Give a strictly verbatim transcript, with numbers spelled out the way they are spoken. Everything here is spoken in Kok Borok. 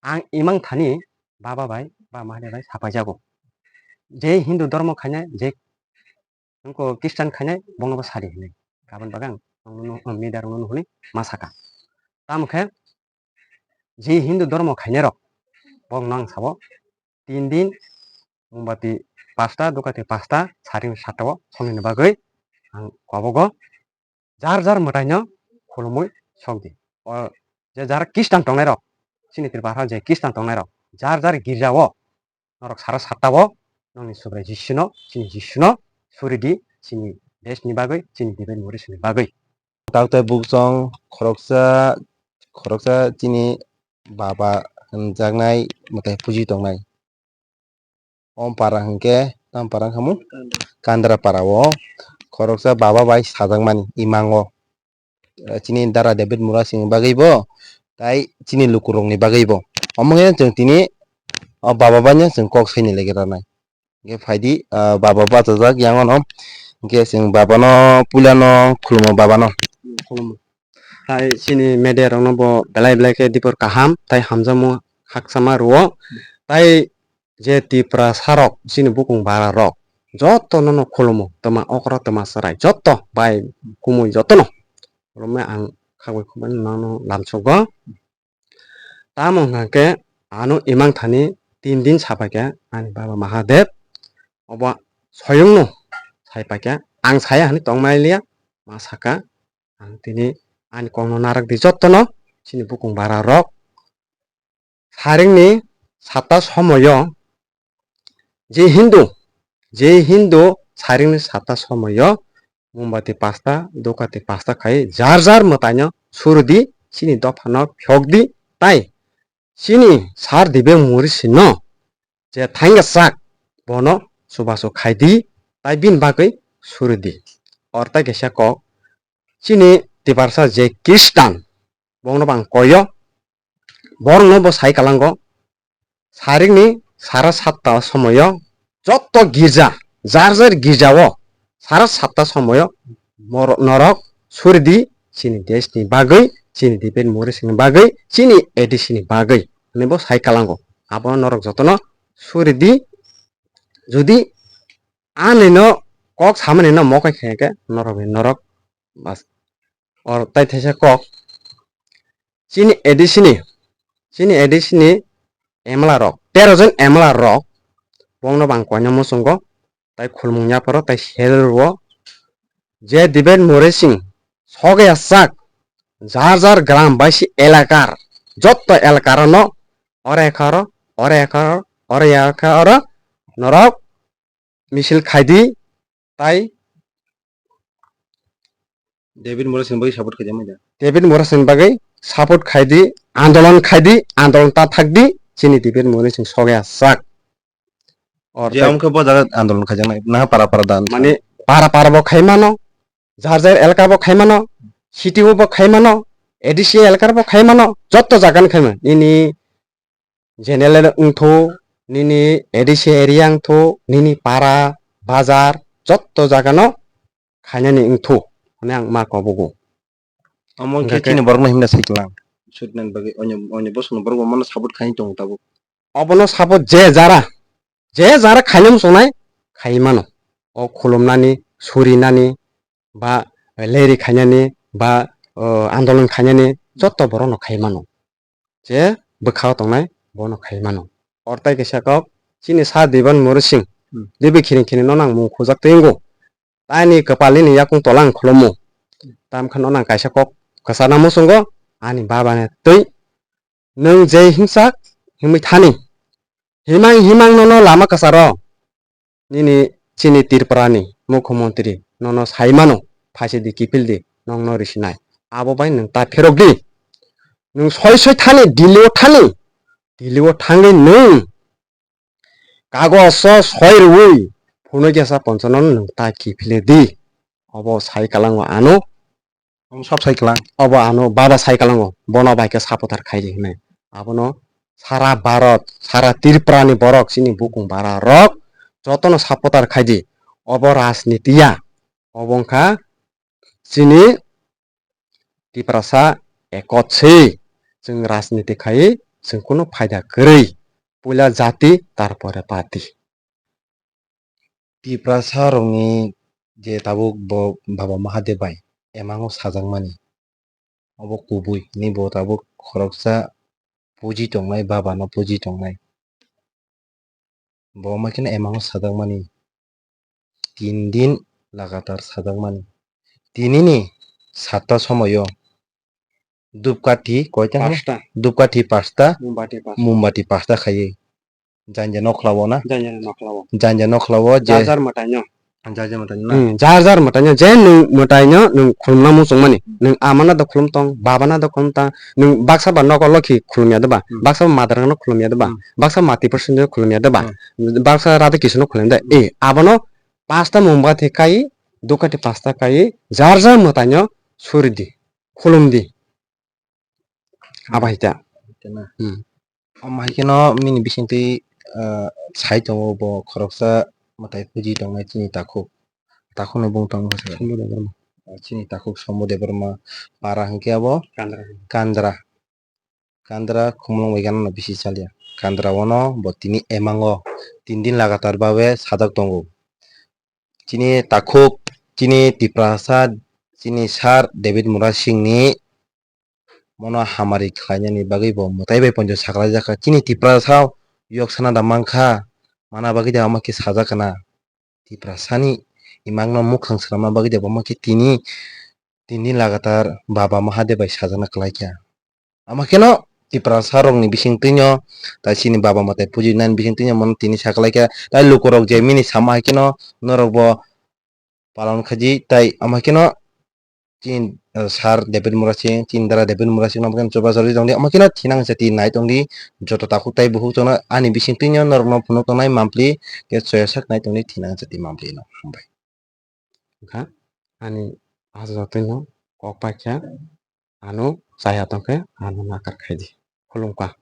ang imang thani baba bai ba Mahadev bai sapaijago. Je Hindu dhormo khainai, je wngkha Christian khainai, bono bo sadi hinwi. Aboni bagwi ang nokno, media rokno nuhuni ma saka. Tamo khe je Hindu dhormo khainai rok, bokno ang sabo tin din mombati pasta, dukati pasta, saring satta o songni bagwi ang kobogo jar jar mwtaino khulumui sokdi. O je jara Christian tongnai rok, chini Tripura je Christian tongnai rok, jar jar girja o norok sara satta o nokni Subrai Jisuno, chini Jisuno suridi, chini desh ni bagwi, chini Tibet Morishing ni bagwi. Taotai buksong khoroksa, khoroksa chini baba hwnjaknai mwtai puji tongnai. Om para hwnkhe, tam para wngkha mo? Kandra para o khoroksa baba bai sajakmani imango. Eh, chini dara David Murasing bagwi bo, tai chini lukurokni bagwi bo. Omo khe chwng tini o baba bai no chwng kok saini lagi rwnai. Hwnkhe phaidi, ah, baba bachajak yang ono. Hwnkhe chwng babano puilano khulumo babano. Khulumo. Tai chini media rokno bo belai belai khe dipor kaham tai hamjakmung khakchangma rwo. Tai je Tiprasa rok, chini bukung bara rok, jotono no khulumo, twma okra, twma chwrai, joto bai kumui jotono khulumwi ang khagwi khumui nono lamsogo. Tamo hwnkha khe ano imang thani tin din sapai khe ani baba Mahadev obo soyungno sai pai khe, ang saya hwnwi tongmai liya, ma saka, ang tini ani kokno narak di jotono chini bukung bara rok. Saringni satta somoyo je Hindu, je Hindu saringni satta somoyo mombati pasta, dukati pasta khai jar jar mwtaino suridi, chini dophano phiyokdi, tai chini sar dibe muri sino je thangya sak bono chubachu khaidi, tai bini bagwi suridi. Or tai kaisa kok, chini Tiprasa je Christian, bongno bang koyo, borokno bo sai kalango, sarikni sara satta somoyo joto girja, jar jar girjao sara satta somoyo moro-, norok suridi, chini deshni bagwi, chini Tibet Morishing ni bagwi, chini A D C ni bagwi hwnwi bo sai kalango. Abono norok jotono suridi, jodi ani no kok samani no mokai khe khe norok ni norok bas. Or tai thaisa kok, chini A D C ni, chini A D C ni M L A rok, tero jon M L A rok, bongno bang koina muchungo, tai khulmung yaparo, tai sel rwo, je Tibet Morishing sogya sak, jar jar gram baisi elakar, jotto elakar no, ore ekaro, ore ekaro, ore ekaro, norok misil khaidi, tai David Morishing bagwi support khaijak manya. David Morishing bagwi support khaidi, andolon khaidi, andolon ta thakdi, chini David Morishing sogya sak. Or je tai amkhe bo jaga andolon khaijaknai, naha para para dan. Mane para para bo khaimano, jar jar elaka bo khaimano, city o bo khaimano, A D C elaka bo khaimano, jotto jaga ni khaimano. Nini general wngthu, nini A D C area wngthu, nini para, bazar, jotto jagano khainani wngthu hwnwi ang ma kobogo. Omo khe hwnkhe chini borokno himna sai kwlang. Sudinani bagwi onyo, onyo bosongni borok bo mano support khaini tongo tabuk. Obono support je jara, je jara khaina muchungnai khai mano. O khulumnani, surinani, ba leri khainani, ba, o, andolon khainani jotto borokno khai mano. Je bwkhao tongnai bono khai mano. Or tai kaisa kok, chini sir Devan Mori Singh, hmm, dibi khiring khiring no nang mung khujak twi wngo. Taini kwpal nini yakung tola ang khulumu. Tamkhe no nang kaisa kok kwchana muchungo, ani baba ni twi. Nwng je himsak himwi thani. Himang himang nono lama kwcharo. Nini chini Tripura ni Mukhyamantri nono sai mano, phaisidi kiphildi, nokno risinai. Abo bai nwng ta pherokdi. Nwng soi soi thani, Delhi o thani. Delhi o thangwi nwng kagoso soi rwui phunukya sa ponchono nwng ta kiphildi. Obo sai kalango ano. Omo sab sai kwlang. Obo ano baba sai kwlango, bono bai khe supporter khaidi hinwi. Abono sara Bharat, sara Tripura ni borok, chini bukung bara rok jotono supporter khaidi. Obo rajniti ya, obo wngkha chini Tiprasa ekot se. Chwng rajniti khai chwng kunu phaida kwrwi, puila jati, tarpore party. Tiprasa rokni je tabuk bo Baba Mahadev bai emango sajakmani, obo kubui hwnwi bo tabuk khoroksa puji tongnai, Baba no puji tongnai. Bo wngma kheno emango sajakmani, tin din lagatar sajakmani. Tinini satta somoyo dupkathi koita hwno? Pasta. Dupkathi pasta, Mombati pasta. Mombati pasta khaiwi. Janja nokhlao na? Janja nokhlao. Janja nokhlao je. Jar jar mwtaino. Jar jar mwtaino na? Hmm, jar jar mwtaino. Je nwng mwtaino nwng khulumna muchungmani. Nwng amano do khulum tong, babano do khulum tang. Nwng baksa ba nogo lokhi khulumya de ba? Hmm. Baksa ba madrangno khulumya de ba? Hmm. Baksa mati personno khulumya de ba? Hmm. Baksa Radha Krishna no khulumya de. Hmm. Eh, abono pasta mungbathi kai, dukati pasta kai, jar jar mwtaino suri di, khulum di. Abo hai ta. Tena. Hmm. Omo hai kheno bini bisingtwi, ah, sai tongo bo khoroksa mwtai puji tongnai chini takhuk. Takhukni bung tong wngkha se. Sombo Debbarma. Ah, chini takhuk Sombo Debbarma para hwnkhe abo Kandra. Kandra. Kandra khumulwng bai gana no bisi chalia. Kandra ono bo tini emango tin din lagatar babe sajak tongo. Chini takhuk, chini Tiprasa, chini sir David Murasing ni mono hamari khlainani bagwi bo mwtai bai ponjo saklai jakha. Chini Tiprasa yok sana da mankha, mana bagwi da omo khe sajak kana. Tiprasani imangno mukhang swnamna bagwi da omo khe tini tin din lagatar Baba Mahadev bai sajakna kwlaikha. Omo kheno Tiprasa rokni bisingtwino, tai chini Baba mwtai pujinani bisingtwino mono tini saklaikha. Tai lukurok je mini sama hai kheno norokbo palon khaidi, tai omo kheno chini, eh, sir David Murasing, chini dara David Murasing no omo kheno chubachu rwi tongdi, omo kheno thinang jati nai tongdi, joto takhuk tai bukhuk chwngno ani bisingtwino norokno phunuk tongnai mampli, khe choyasak nai tongdi thinang jati mampli no. Hambai. Wngkha ani ah jotoi no kok paikha, ano chaya tongkhe ano nakar khaidi. Khulumkha.